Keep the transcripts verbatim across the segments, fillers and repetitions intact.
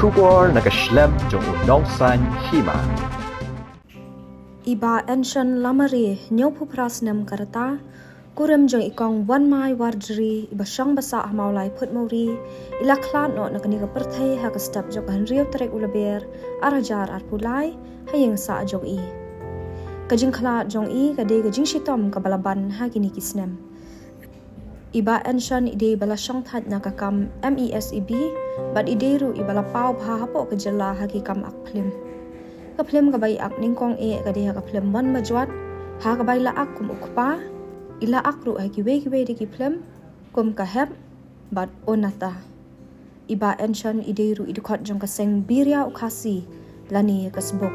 Khubor na ka shlem jong u nongsaiñ hima. I Bah Enshon Lamare, hynñiewphew phra snem ka rta, kurim jong i Kong Wanmai Warjri, iba shong ba sah ha Mawlai Phutmawri, i la khlad noh na kane ka pyrthei ha ka step jong ka hynriew tarik u Lber, ar hajar arphew lai, ha ïing sah jong i. Ka jingkhlad jong i ka dei ka jingshitom kaba la ban ha kine ki snem. I Bah Enshon i dei iba la shongthait na ka kam M E S E B, bad i dei ruh iba la paw bha hapoh ka jylla ha ki kam ak phlim. Ka phlim kaba i ak nyngkong eh ka dei ha ka phlim Mon Bajwat, ha kaba i la ak kum u kpa, i la ak ruh ha kiwei kiwei de ki phlim, kum Ka Hep, bad O Nata. I Bah Enshon i dei ruh i dkhot jong ka seng Biria u Khasi, lane ka Sbuk.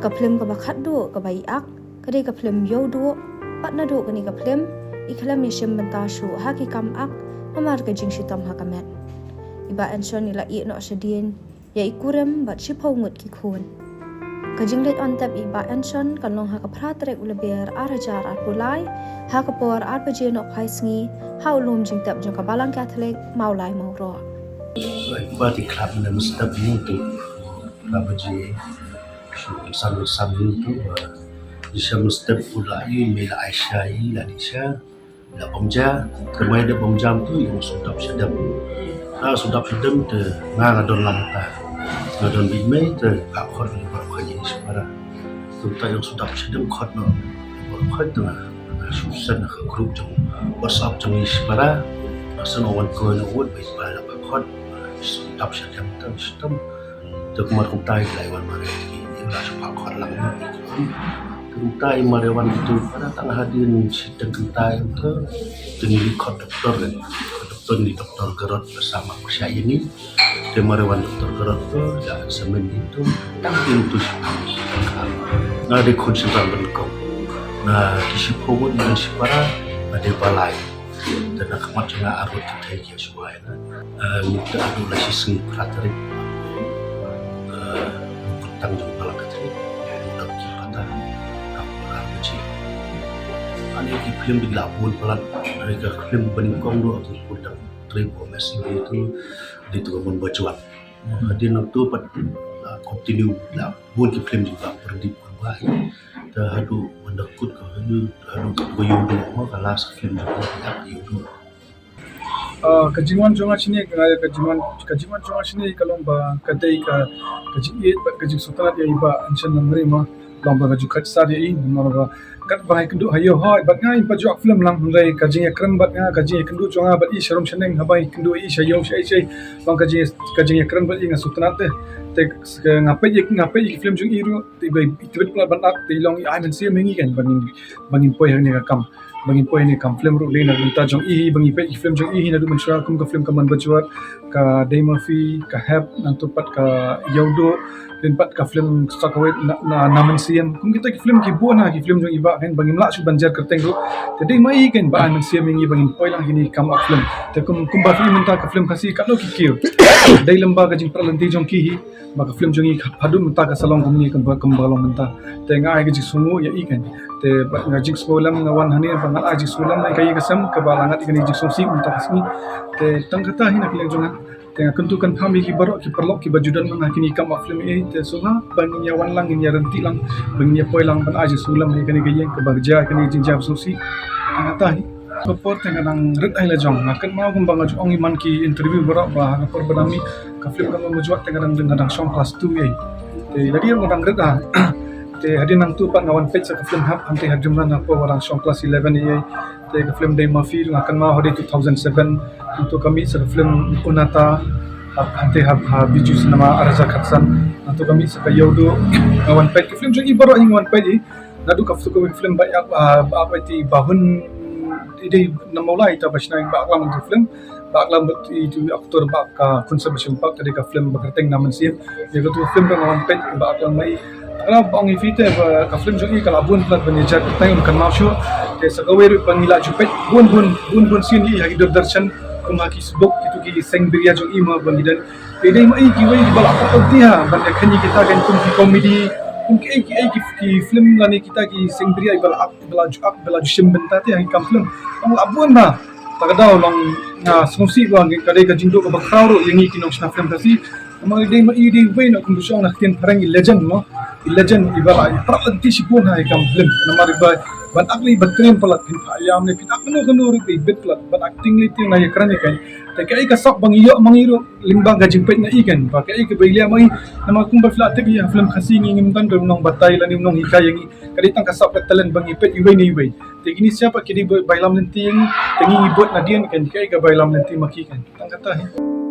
Ka phlim kaba khatduh kaba i ak, ka dei ka phlim Ïewduh, bad naduh kane ka phlim, i khlem ïashim bynta shuh ha ki kam ak, namar ka jingshitom ha ka met. I Bah Enshon i la ïeh noh shadien, ïa i kurim bad shiphew ngut ki khun. Ka jingleit on tep i Bah Enshon kan long ha ka phra tarik u Lber ar hajar arphew lai, ha ka por ar baje nohphai sngi, ha u lum jingtep jong ka Balang Katholik, Mawlai Mawroh. Ba ti khlad ne mstep ni tu, phra baje, shu san san ni tu, ba, di sha mstep u la i, me la Aisha i, la di sha. Da bym ja, te mai da bym jam tu, ïa u shu dap shadem. Na shu dap shadem te nga nga don lang ta. Nga don bad mei te ka khot ni baroh khaji shipara. Te ta ïa u shu dap shadem khot no. Baroh khaji te nga. Nga shu send ha ka group jong WhatsApp jong i shipara. Nga send wan koi no wut bad ba la ka khot. Shu dap shadem te shadem. Te kumar kumta i la i wan mare ki, i la shu pha khot lang. Te kumta i mare wan ki tu, pada tang hadien shi teng kumta i te, te ngi li khot doktor kan. Doktor ni doktor Garot bersama ku sha ini. Te mare wan doktor Garot tu, ya eksamen ni tu, tang tin tu shi. Na de khun shi rang ben kong. Na ki shi pho won na shi para, na de balai. Te na khmat jong nga arwet ki thai ki shuwa. Eh, ngi te adu la shi sngi phra tarik. Eh, ngi kut tang jong pala ka tarik. Ngi dap ki pata. Ngi dap pala ka chi. Ani ki film di la bun palat. Ani ka film bening kong do aku pun dang trip o mesi itu. Di tu ka Mon Bajwat. Di nang tu pat, eh, continue la bun ki film di la perdip kan ba. Te hadu mandakut ka hadu, hadu ka Ïewduh ma ka last film di la Ïewduh. Ah, ka jingwan jong nga shane, ka, ka jingwan, ka jingwan jong nga shane ka long ba ka dei ka, ka jingïeit bad ka jingsngewtynnat ïa i Bah Enshon Lamare ma, long ba ka ju khat sar ïa i, namar ba kat ba nga ïakynduh ha ïew hoi bad nga ïa pat ju ak film lang, hynrei ka jingïakren bad nga, ka jingïakynduh jong nga bad i sharum shaneng haba nga ïakynduh ïa i sha ïew sha i sha i, long ka jing, ka jingïakren bad i nga sngewtynnat te. Te nga peit ïa, nga peit ïa ki film jong i ruh, te ba i tbit pla ban ak, te i long i ai mynsiem ïa ngi kan, ba ngin, ba ngin poi ha kane ka kam. Ba ngin poi ne kam film ruh dei na ka bynta jong i hi, ba ngi peit ki film jong i hi naduh mynshuwa kum ka film ka Mon Bajwat, ka Dei Murphy, ka Hep, nangtu pat ka Ïewduh, lem pat ka film Sa Kawei na, na, na Mynsiem. Kum kita ki film ki bun ha ki film jong i Bah kan ba ngim lah shuh ban jer kyrteng ruh. Te dei ma i kan ba ai mynsiem ïa ngi ba ngin poi lang kine ki kam ak film. Te kum, kum ba film mynta ka film Khasi katno ki kiew. Dei lem ba ka jingpyrshah lynti jong ki hi. Ba ka film jong i ka haduh mynta ka sa long kumne kumba, kumba long mynta. Te nga ai ka jingsngew ïa i kan. Te ba nga jingsngew lem nga wan hangne ba nga ai jingsngew lem ïa ka ïing ka sem kaba la ngat ïa kane ka jingsngewsih mynta ka sngi. Te tang kata hi na ka liang jong nga. Te nga kyntu kynpham ïa ki baroh ki paralok kiba ju don lang ha kine ki kam ak film i. Te sngewbha ba ngin ïa wan lang, ngin ïa rynti lang, ba ngin ïa poi lang ban ai jingsngew lem ïa kane ka ïing kaba jia kane ka jingjia ba sngewsih. Tang kata hi. Ka por te nga dang rit ai la jong. Nga kynmaw kumba nga ju ong ïa man ki interview baroh ba ha ka por ba dang mih ka film ka Mon Bajwat te nga dang, nga dang shong class two ei. Te la dei nga dang rit ah. Te hadien nangtu pat nga wan peit sa ka film Hep, hangtei ha Dreamland ha por nga dang shong class eleven ei. Te ka film Dei Murphy nga kynmaw hadien two thousand seven. Nangtu ka mih sa ka film Unata, ha, hangtei ha, ha Bijou Cinema ar hajar khatsan. Nangtu ka mih sa ka Ïewduh nga wan peit ka film jong i baroh hi nga wan peit i. Naduh ka film ba ïa, ah, ba ïa ti ba hun i dei na Mawlai ta ba shna ba ak lang tu film. Ba ak lang ba i tu aktor ba ka Khun Sebastian Park, ka dei ka film ba kyrteng Na Mynsiem. Ïa ka tu film ba nga wan peit ba ak lang mai. Ka ba ong i phi te ba ka film jong i ka la bun plat ban ïa jat ka tang kan mau shu. Te sa kawei ruh ba ngi la ju peit bun bun bun bun scene i ha ki Doordarshan kum ha ki sbuk kitu ki seng biria jong i ma ba ngi dang. Te dei ma i kiwei kiba la pynpaw ti ha ban ïa kynji kita kan kum ki comedy, kum ki, ki, ki, ki film lane kita ki seng biria ba la ak, ba la ju ak, ba la ju shim bynta ti ha ki kam film. Ong la bun ba. Ta ka daw long nga sngewsih ba ka dei ka jingduh kaba khraw ruh ïa ngi ki nongshna film Khasi. Namar i dei ma i dei wei na kum shong na ktien phareng i legend mo. I legend i ba la i prat lynti shibun ha i kam film. Namar i ba ban ak lei ba triem palat phin pha ïam lei phin ak kano kano ruh i bit palat ban acting lei tieng na i kren i kan. Te kaei ka sap ba ngi ïoh ma ngi ruh lyngba ka jingpeit na i kan. Ba kaei ka ba i leh ma i namar kum ba phi la tip ïa film Khasi ngi ngim don ruh nongbatai lane nonghikai ïa ngi. Ka dei tang ka sap ka talent ba ngi peit iwei na iwei. Te kine siapa ki dei ba ïalam lynti ïa ngi. Te ngi ngi bud nadien kan kaei ka ba ïalam lynti ma ki kan. Tang kata hi.